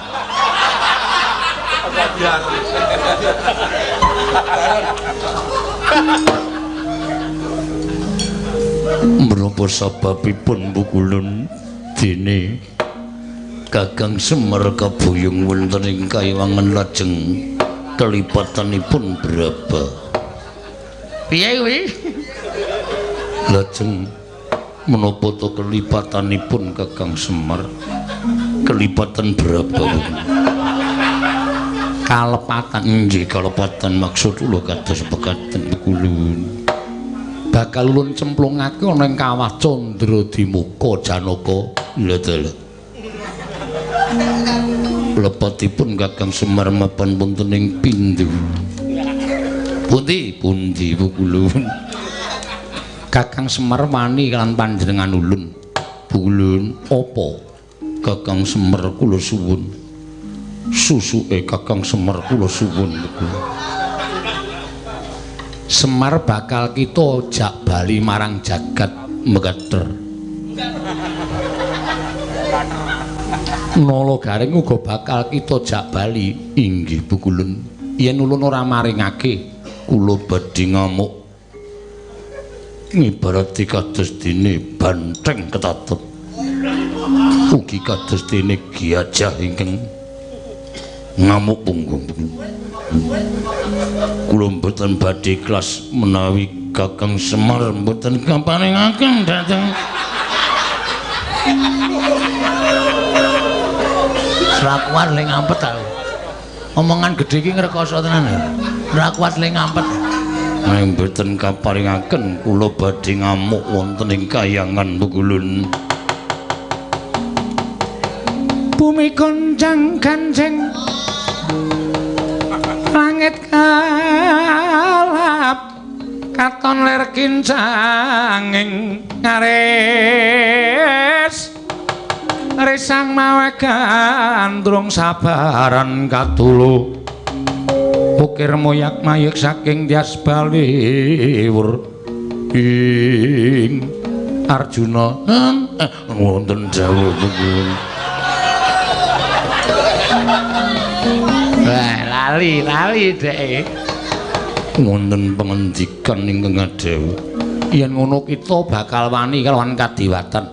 Menapa sababipun Pukulun dene Kakang Semar kaboyong wonten ing Kayiwangan lajeng kelipatanipun berapa? Piye kuwi? Lajeng menapa to kelipatanipun Kakang Semar? Kelipatan berapa? Kalepatan. Nggih, kalepatan maksud kula kados pekaten Pukulun. Bakal ulun cemplungake ana ing kawah Candra Dimuka Janaka. Lha dalah. Lepatipun Kakang Semar mapan wonten ing pindhu. Pundi? Pundi Pukulun? Kakang Semar wani lan panjenengan ulun. Pukulun, apa? Kakang Semar kula suwun. Susuke Kakang Semar kula suwun. Semar bakal kita jak bali marang jagat mekater. Nala Gareng uga bakal kita jak bali. Inggih Pukulun. Yen ulun ora maringake kula badhe ngamuk. Ngibarati kados dene banteng ketatut. Ugi kados dene gajah ingkang ngamuk punggung. Kula mboten badhe ikhlas menawi Kakang Semar mboten kaparingaken dhateng. Ora kuat le ngampet aku. Omongan gedhe iki ngrekoso tenan ya. Ora kuat le ngampet. Nek mboten kaparingaken kula badhe ngamuk wonten ing kayangan Pukulun. Bumi goncang ganceng langit kalap katon lir kincanging ngaris risang mawe gandrung sabaran katulu ukir moyak mayek saking Tyas Baliwur ing Arjuna wonten dawuh Pukulun. Wah, lali dheke. Wonten pangendikan ingkang adhawuh. Yen ngono kita bakal wani kalawan kadiwatan.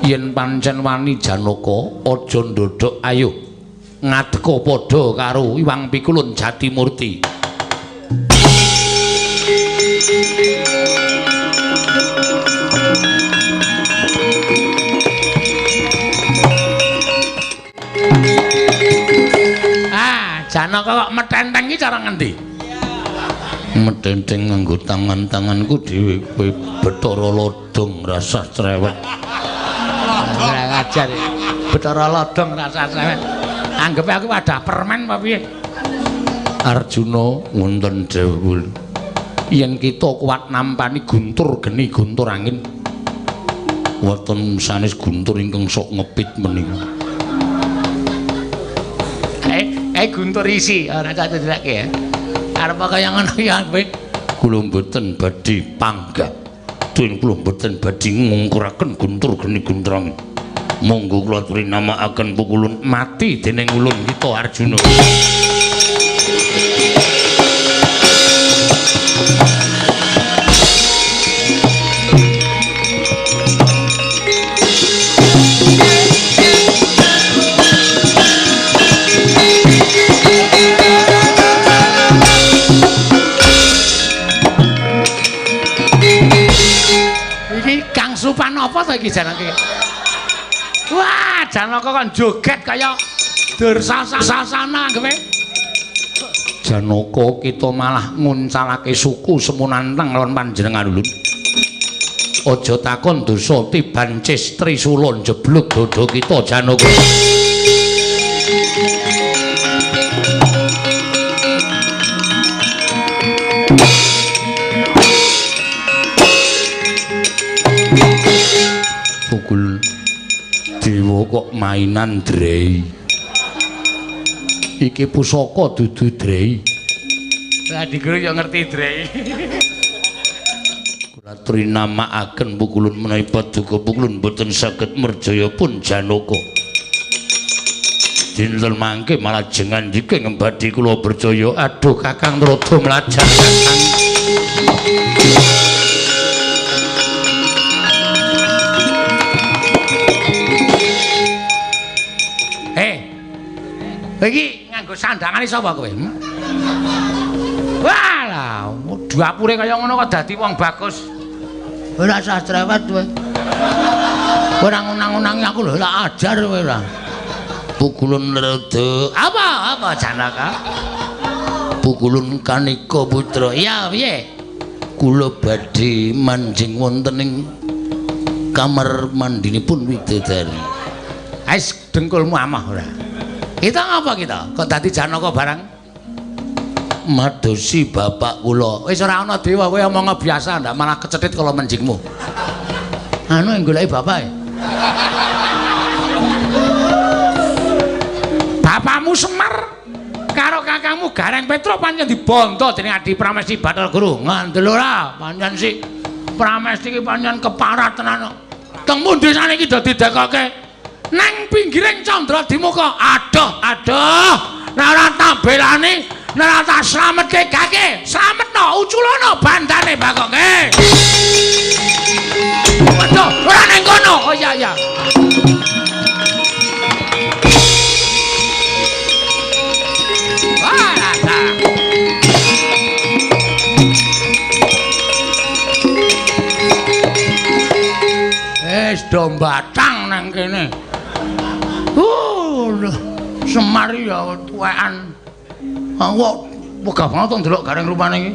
Yen pancen wani Janaka, aja ndodhok ayo ngadeka padha karo Iwang Pikulun Jatimurti. Ah, Janaka kok metenteng iki cara ngendi? Metenteng nganggo tangan-tanganku dhewe kowe Bathara Lodong rasah cerewet. Ora ngajar. Bathara Lodong rasah cerewet. Anggepe aku wadah permen apa piye? Arjuna wonten dawuh. Yen kita kuat nampani guntur geni guntur angin. Wonten sanes guntur ingkang sok ngepit menika. Guntur isi ora tak cedhake ya. Arep kaya ngono ya kowe. Kula mboten badhe panggah. Dene kula mboten badhe ngungkuraken guntur geni guntur angin. Monggo kula aturi namakaken pukulun mati dening ulun kita Arjuna. Apa to iki Janaka? Wah, Janaka kon joget kaya Dursasana kowe. Janaka kita malah nguncalake suku semunantang lawan panjenengan ulun. Aja takon dosa tiban cis trisula njeblug dada kita Janaka. Pukul dewa kok mainan drei. Iki pusaka dudu drei. Lah diguru yo ngerti drei. Kula aturi namakaken pukulun menawi paduka pukulun boten saged merjaya pun Janaka. Dinten mangke malah jengan dike ngembadi kula berjaya. Aduh Kakang rada mlajar Kakang. Iki nganggo sandangane sapa kowe? Wah lah, dapure kaya ngono kok dadi wong bagus. Ora usah cerewet kowe. Ora ngunang-unangi aku lho, tak ajar kowe ora. Pukulun rada. Apa? Apa Janaka? Pukulun Kanika putra. Iya, piye? Kula badhe manjing wonten ing kamar mandinipun widodari. Ais dengkulmu amah ora. Kita ngapa kita? Kok dadi Janaka barang? Madosi bapak kula. Wis ora ana dewa kowe omong biasa ndak malah kecethit kala menjingmu. Anu yang goleki bapake. Bapakmu Semar karo kakangmu Gareng Petruk pancen dibondo dening Adi Pramesti Bathara Guru. Ngandel ora pancen si Pramesti iki pancen keparat tenan. Teng pundi saniki do didekoke? Nang pinggiring Candra Dimuka. Aduh, aduh. Nek ora tak belani, nek ora tak slametke gage, slametno uculono bandane Bagong. Waduh, ora ning kono. Oh iya iya. Wah, wis do mbatang nang kene. Semar ya tuwekan. Aku kok wegah banget to ndelok Gareng rupane iki.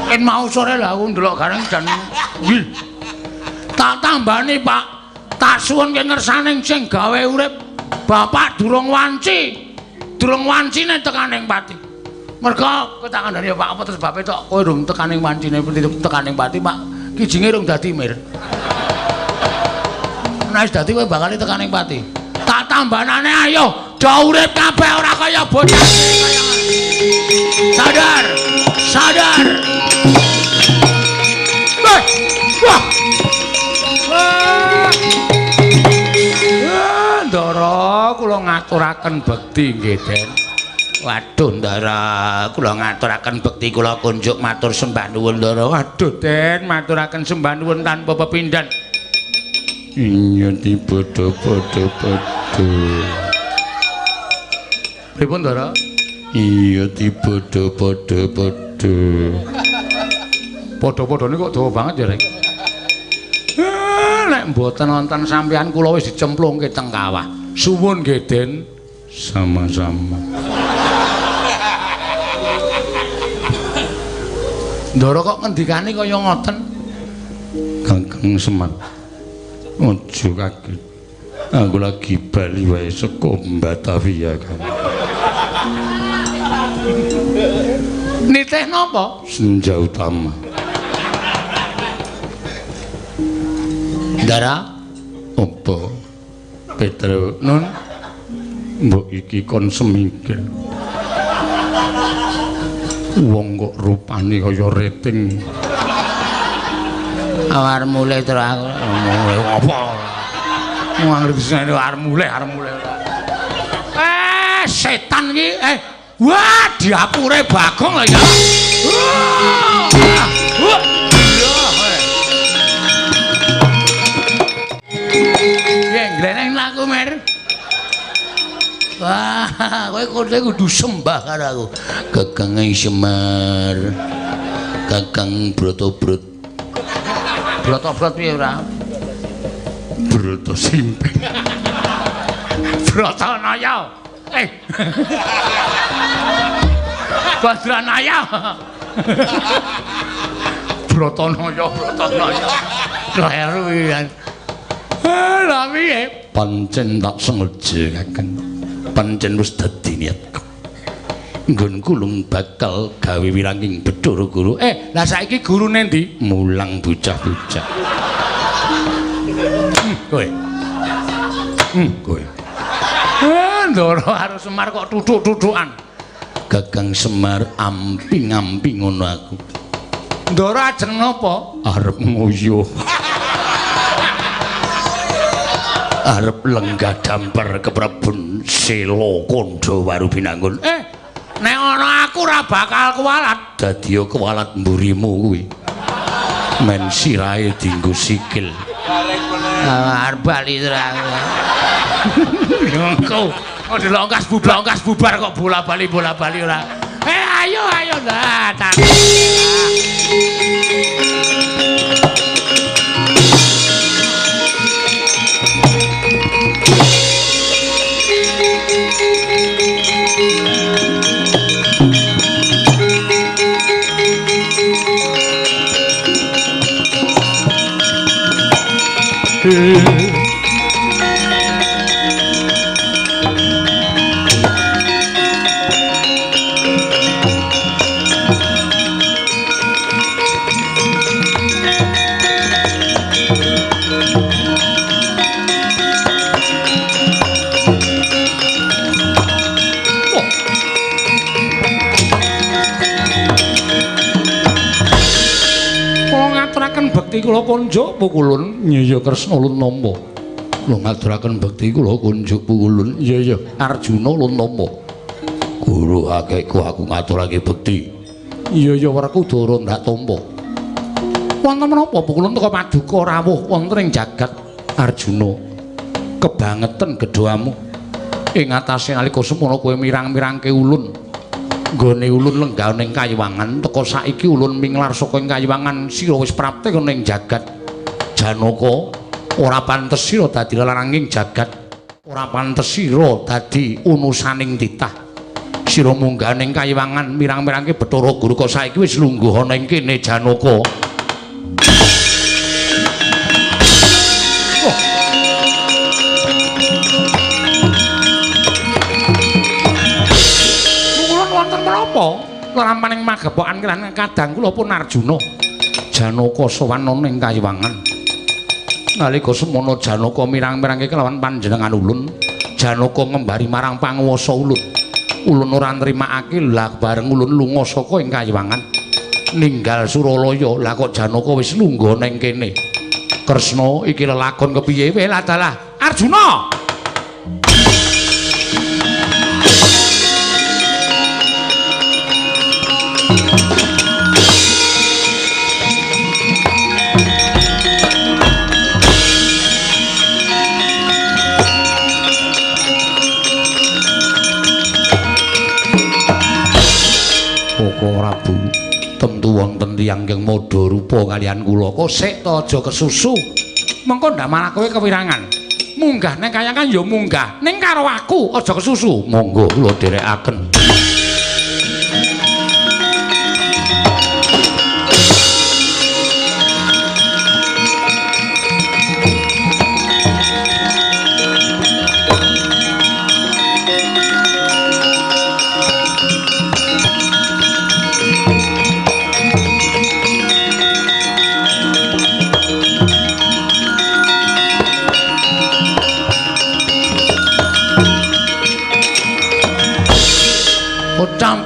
Yen mau sore lho aku ndelok Gareng dan wih. Tak tambani, Pak. Tak suwunke ngersane sing gawe urip. Bapak durung wanci. Durung wancine tekaning pati. Mergo kowe tak kandhani ya Pak, apa terus bape tok kowe durung tekaning wancine tekaning pati, Pak. Kijinge rung dadi mir. Nek wis dadi kowe bakal tekaning pati. Tak tambanane ayo do urip kabeh ora kaya bocah kaya. Sadar, sadar. Wah. Wah. Wah, Ndara kula ngaturaken bekti nggih, Den. Waduh, Ndara, kula ngaturaken bekti kula kunjuk matur sembah nuwun, Ndara. Waduh, Den, maturaken sembah nuwun tanpa pepindhan. Iya dipadha-padha-padha. Pripun, Ndara? Iya dipadha-padha-padha. Padha-padhane kok dawa banget ya, Rek. Nek mboten wonten sampeyan kula wis dicemplungke teng kawah. Suwun nggih, Den. Sama-sama. Ndara kok ngendikane kaya ngoten? Kakang Semar. Aja kaget. Aku lagi bali wae saka Batavia kan. Nitih napa? Senja utama. Ndara, apa? Petro nun mbok iki kon semingkir. Wong kok rupane kaya rating. Awar mulai terus aku apa? Wong anggere disene arep mulih, arep mulih. Setan iki. Wah, diapure Bagong lho ya. Wah. Piye gleneng laku, Mer? Wah, kowe kudu sembah karo aku. Kakang Semar. Kakang Brotobrot. Brotobrot piye ora? Broto simping. Brotonaya. Badranaya. Brotonaya, Brotonaya. Kleru iki. Lah piye? Pancen tak sengaja Kakang. Pancen wis dadi niatku. Nggonku lung bakal gawe wiranging Bathara Guru. Lah saiki gurune ndi? Mulang bocah-bocah. Kowe. Kowe. Ndara karo Semar kok tuthuk-tuthukan. Kakang Semar amping-amping ngono aku. Ndara ajeng napa? Arep nguyuh. Arep lenggah damper keprabon Sela Kandha Warubinangun. Nek ana aku ora bakal kuwalat. Dadi kuwalat mburimu kuwi. Men sirahe dienggo sikil. Arep bali terang. Engko delok ongkas bubar kok bola-bali ora. Ayo ayo lah. Bekti kula kunjuk pukulun. Iya Kresna ulun nampa. Kula ngaturaken bekti kula kunjuk pukulun. Iya Arjuna ulun nampa. Guru akehku aku ngaturake bekti. Iya Werkudara ndak tampa. Wonten menapa pukulun teka paduka rawuh wonten ing jagat Arjuna. Kebangeten gedhamu ing atase nalika semono kowe mirang-mirangke ulun. Nggone ulun lenggah ning kayiwangan teka saiki ulun minglar saka ing kayiwangan sira wis prapte ning jagat Janaka. Ora pantes sira dadi lelaranging jagat, ora pantes sira dadi unusaning titah. Sira munggah ning kayiwangan mirang-mirangke Bathara Guru kok saiki wis lungguh ana ing kene Janaka. Lerampaning magepokan kelan kadang kula pun Arjuna. Janaka sowan ana ing kayiwangan. Nalika semono Janaka mirang-mirangke kelawan panjenengan ulun, Janaka ngembari marang panguwasa ulun. Ulun ora nrimakake lah bareng ulun lunga saka ing kayiwangan ninggal Suralaya. Lah kok Janaka wis lungguh ning kene. Kresna iki lelakon kepiye? Weh dalah Arjuna. Prabu, tentu wonten tiyang ingkang madha rupa kaliyan kula. Kok sik to aja kesusu. Mengko ndak malah kowe kewirangan. Munggah ning kayangan ya munggah, ning karo aku aja kesusu. Monggo kula dherekaken.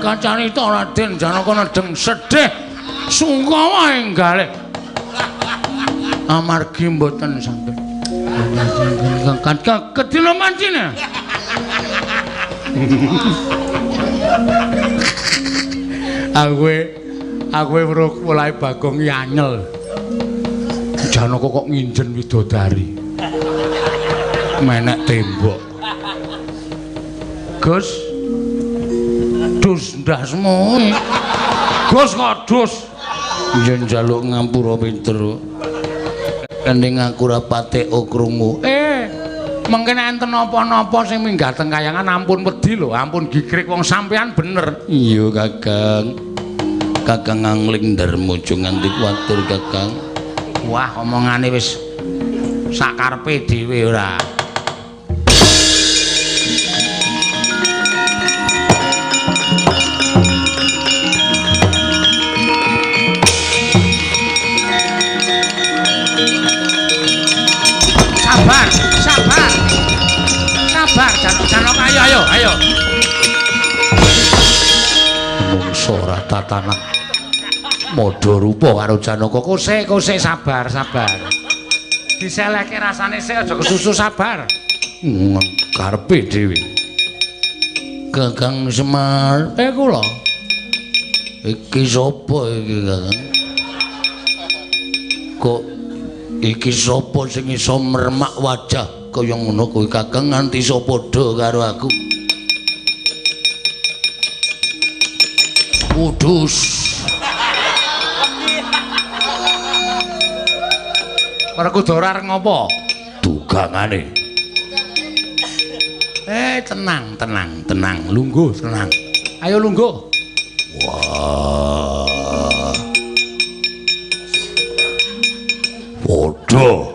Kacarita Raden Janaka nedeng sedih sungkawa ing galih amargi mboten saged. Kan kedina mancine. Aku weruh polahe Bagong iki anyel. Janaka kok nginjen widodari. Menek tembok. Gus. Dus ndasmu. Gus kok dus. Yen njaluk ngampura Petro. Ning aku ora patek krungu. Mengkene enten napa-napa sing minggah teng kayangan ampun wedi lho, ampun gigrik wong sampean bener. Iya, Kakang. Kakang angling darma aja nganti kuwatir, Kakang. Wah, omongane wis sakarepe dhewe ora. Sabar, sabar. Sabar, Janaka, ayo, ayo, ayo. Mungso ora tatanan. Madha rupa karo Janaka. Kose, kose, sabar, sabar. Diselehke rasane sik aja kesusu, sabar. Karepe dhewe. Kakang Semar, kula. Iki sapa iki, Kakang? Kok iki sapa sing iso mermak wajah kaya ngono kuwi, Kakang, nganti iso padha karo aku? Kudus. Werkudara arep ngopo? Dugangane. Tenang, tenang, tenang. Lungguh, tenang. Ayo lungguh. Wah. Padha.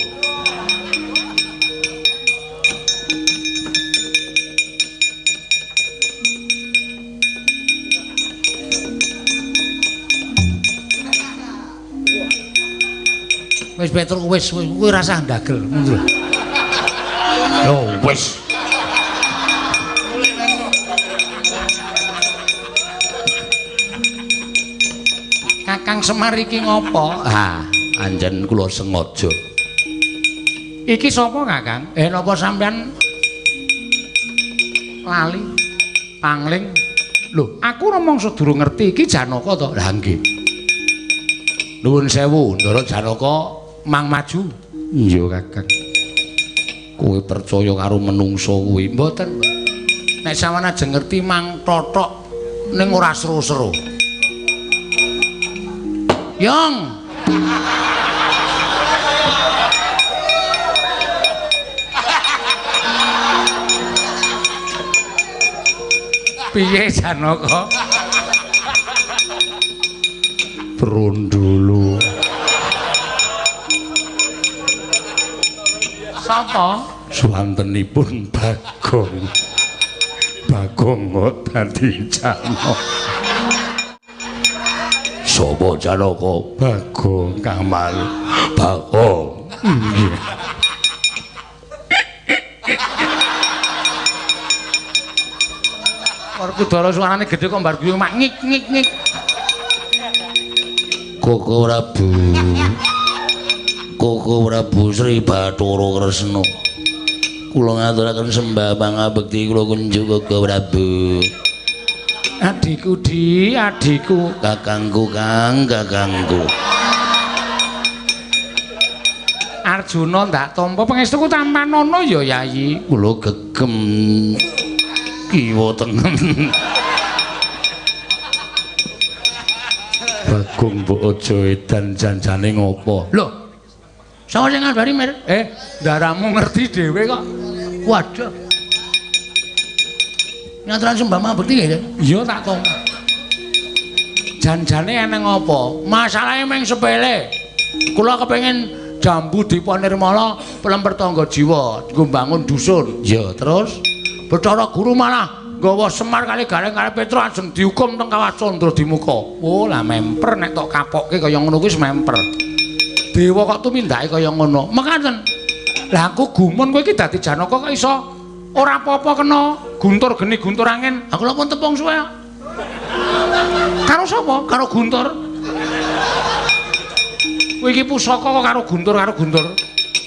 Wis Petruk wis kowe ora usah ndagel ngono lho. Yo wis. Kakang Semar iki ngopo? Ha, anjen kula sengaja. Iki sapa, Kakang? Napa sampean lali pangling? Lho, aku rumangsa durung ngerti iki Janaka to. Lah nggih. Nuwun sewu, Ndara Janaka mang maju. Iya, Kakang. Kowe percaya karo menungsa kuwi? Mboten. Nek sampean ajeng ngerti mang tothok ning ora seru-seru. Yong. Piye Janaka? Brondolo. Sapa? Suwantenipun Bagong. Bagong kok dadi Janaka. Sapa Janaka? Bagong Kamal. Bagong. Nggih. Werkudara suarane gedhe kok mbar guyu mak ngik ngik ngik. Koko Prabu. Koko Prabu Sri Bathara Kresna. Kula ngaturaken sembah pangabekti kula kunjuk Koko Prabu. Adhiku Di, adhiku, kakangku Kang, kakangku. Arjuna ndak tampa pangestuku tampanana ya Yayi. Kula gegem kiwa tengen. Bagong mbok aja edan janjane ngopo? Lho. Sapa sing ngandani, Mir? Ndaramu ngerti dhewe kok. Waduh. Ngaturaken sembah pangabekti nggih? Iya tak tampa. Janjane eneng apa? Masalahe mung sepele. Kula kepengin jambu Dipa Nirmala plemper tangga jiwa nggo mbangun dusun. Ya, terus Bathara Guru malah nggawa Semar kali Gareng kali Petro ajeng dihukum teng Kawah Candra Dimuka. Oh, lah memper nek tok kapokke kaya ngono kuwi wis memper. Dewa kok tumindake kaya ngono. Mekaten. Lah aku gumun kowe iki dadi Janaka kok iso ora apa-apa kena guntur geni guntur angin. Aku lha pun tepung suwe. Karo sapa? Karo Guntur. Kowe iki pusaka kok karo Guntur karo Guntur.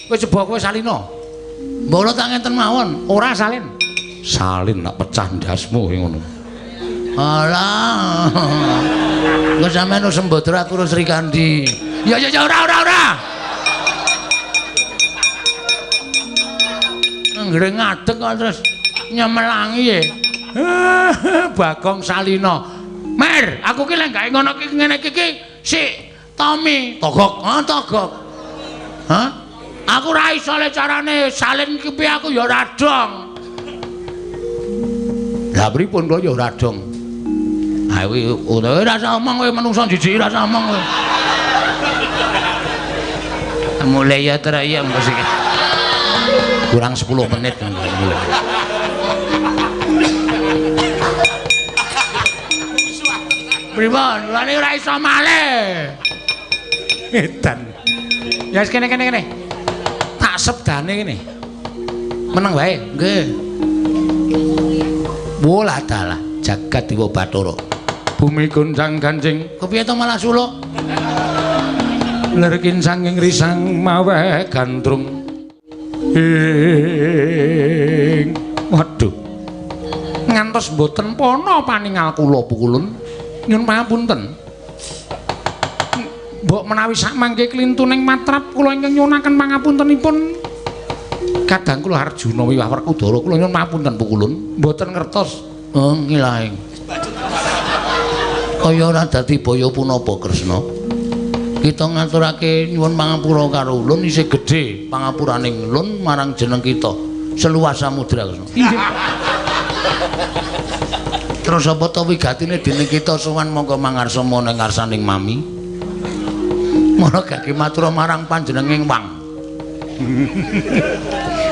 Kowe coba kowe salina. Mbok kula tak ngenten mawon, ora salin. Salin nak pecah ndasmu ngono. Alah. Engko sampean wis sembodra aku Sri Kandi. Ya ya ya ora ora ora. Anggere ngadeg kok terus nyemelangi e. Bagong Salina. Mer, aku ki lek gawe ngono ki ngene iki ki sik Tommy togok, ha togok. Hah? Aku ora iso le carane salin ki piye aku ya ora dong. Lah pripun kok ya ora dong. Ha kuwi ora usah omong kowe menungso jijik ora usah omong kowe. Mulai ya trek ya engko sik. Kurang 10 menit mulai. Pripun? Lane ora iso malih. Edan. Ya wis kene kene kene. Tak sebdane kene. Meneng wae. Nggih. Wolah dalah jagat dewa Bathara. Bumi goncang ganjing. Kepiye to malah suluk? Lerkin sanging risang maweh gandrung. Ing waduh. Ngantos mboten pana paningal kula pukulun. Nyun pangapunten. Mbok menawi sakmangke klintuning matrap kula ingkang nyuwunaken pangapuntenipun. Kadang kula Arjuna wiwah Werkudara kula nyuwun pangapunten pukulun. Mboten ngertos. Oh ngilaing. Kaya ora dadi baya punapa Kresna. Kita ngaturake nyuwun pangapura karo ulun isih gedhe pangapuraning ulun marang jeneng kita seluas samudra Kresna. Inggih. Terus apa to wigatine dening kita sowan monggo mangarsa ning ngarsaning mami. Mara gage matur marang panjenenging wang.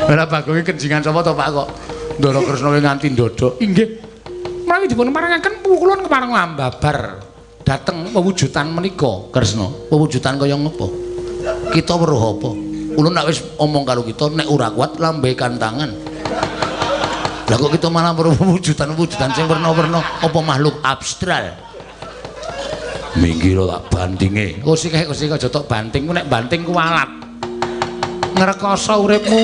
Ora Bagonge kenjingan sapa to Pak kok Ndara Kresna nganti ndodok. Inggih. Menawi dipun parengaken pukulun kepareng ambabar dhateng pewujudan menika Kresna. Pewujudan kaya ngapa? Kita weruh apa? Ulun nek wis omong karo kita nek ora kuat lambekan tangan. Lah kok kita malah weruh pewujudan-pewujudan sing werna-werna apa makhluk abstral. Minggir tak bantinge. Oh sik sik aja tok banting ku nek banting ku walat. Ngrekoso uripmu.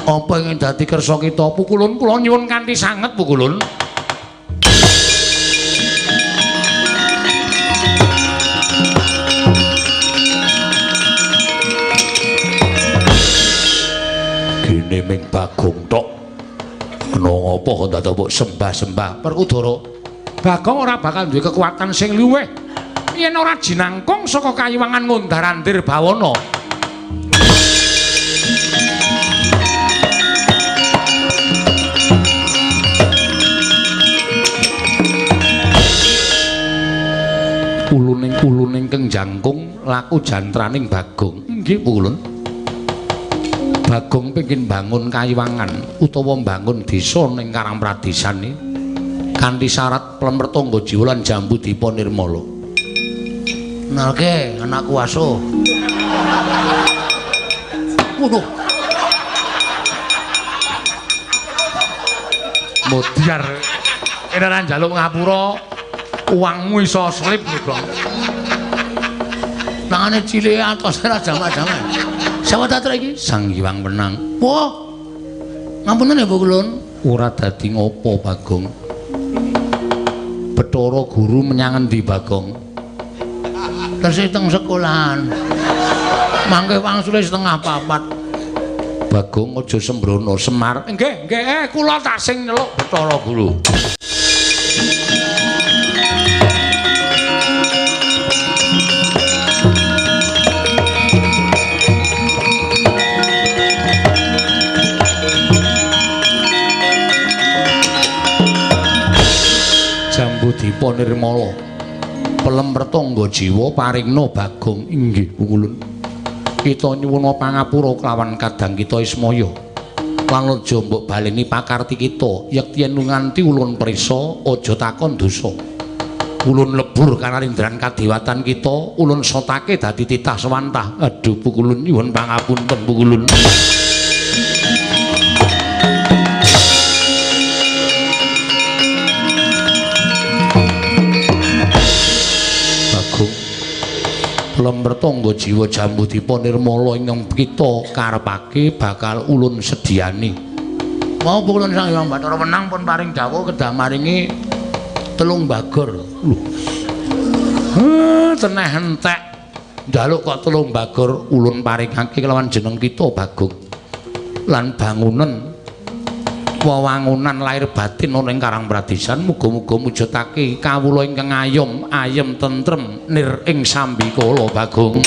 Apa ingin dadi kersa kita pukulun kula nyuwun kanthi sanget pukulun. Gene ming Bagong tok. Kena ngopo kok dadak mbok sembah-sembah Werkudara. Bagong ora bakal duwe kekuatan sing luwih yen ora jinangkung saka kayiwangan ngundar-andir bawana. Uluning keng jangkung laku jantraning Bagong. Inggih pukulun. Bagong pengin bangun kayiwangan utawa bangun desa ning Karangpradesan iki kanthi syarat plemer tangga jiwa lan jambu dipa nirmala. Nalke anakku asuh. Waduh. Modiar kene ora njaluk ngapura uangmu iso slip lho, Bang. Tangane cilik atos ora jamak-jamak. Sapa ta iki? Sang Hyang Wenang. Wah. Ngapunten ya, Pukulun. Ora dadi ngopo, Bagong. Bathara Guru menyang endi, Bagong? Tesih teng sekolahan. Mangke wangsule 3:30. Bagong aja sembrono, Semar. Nggih, nggih, kula tak sing nyeluk Bathara Guru. Jambu Dipa Nirmala pelem pertangga jiwa paringna Bagong. Inggih pukulun. Kita nyuwuna pangapura kelawan kadang kita Ismaya lan aja mbok baleni pakarti kita yekti yen nganti ulun prisa aja takon dosa. Ulun lebur kanalindran kadewatan kita, ulun sotake dadi titah sewantah. Aduh pukulun nyuwun pangapunten pukulun. lemper tangga jiwa Jambudipa nirmala ingkang kita karepake bakal ulun sediani. Mau ulun Sang Hyang Bathara Wenang pun paring dawuh kedah maringi 3 bagor. Lho. Teneh entek. Njaluk kok 3 bagor ulun paringake kelawan jeneng kita Bagong. Lan bangunan wewangunan lahir batin ana ing Karang Pradisan muga-muga mujudake kawula ingkang ayom ayem tentrem nir ing sambikala Bagong.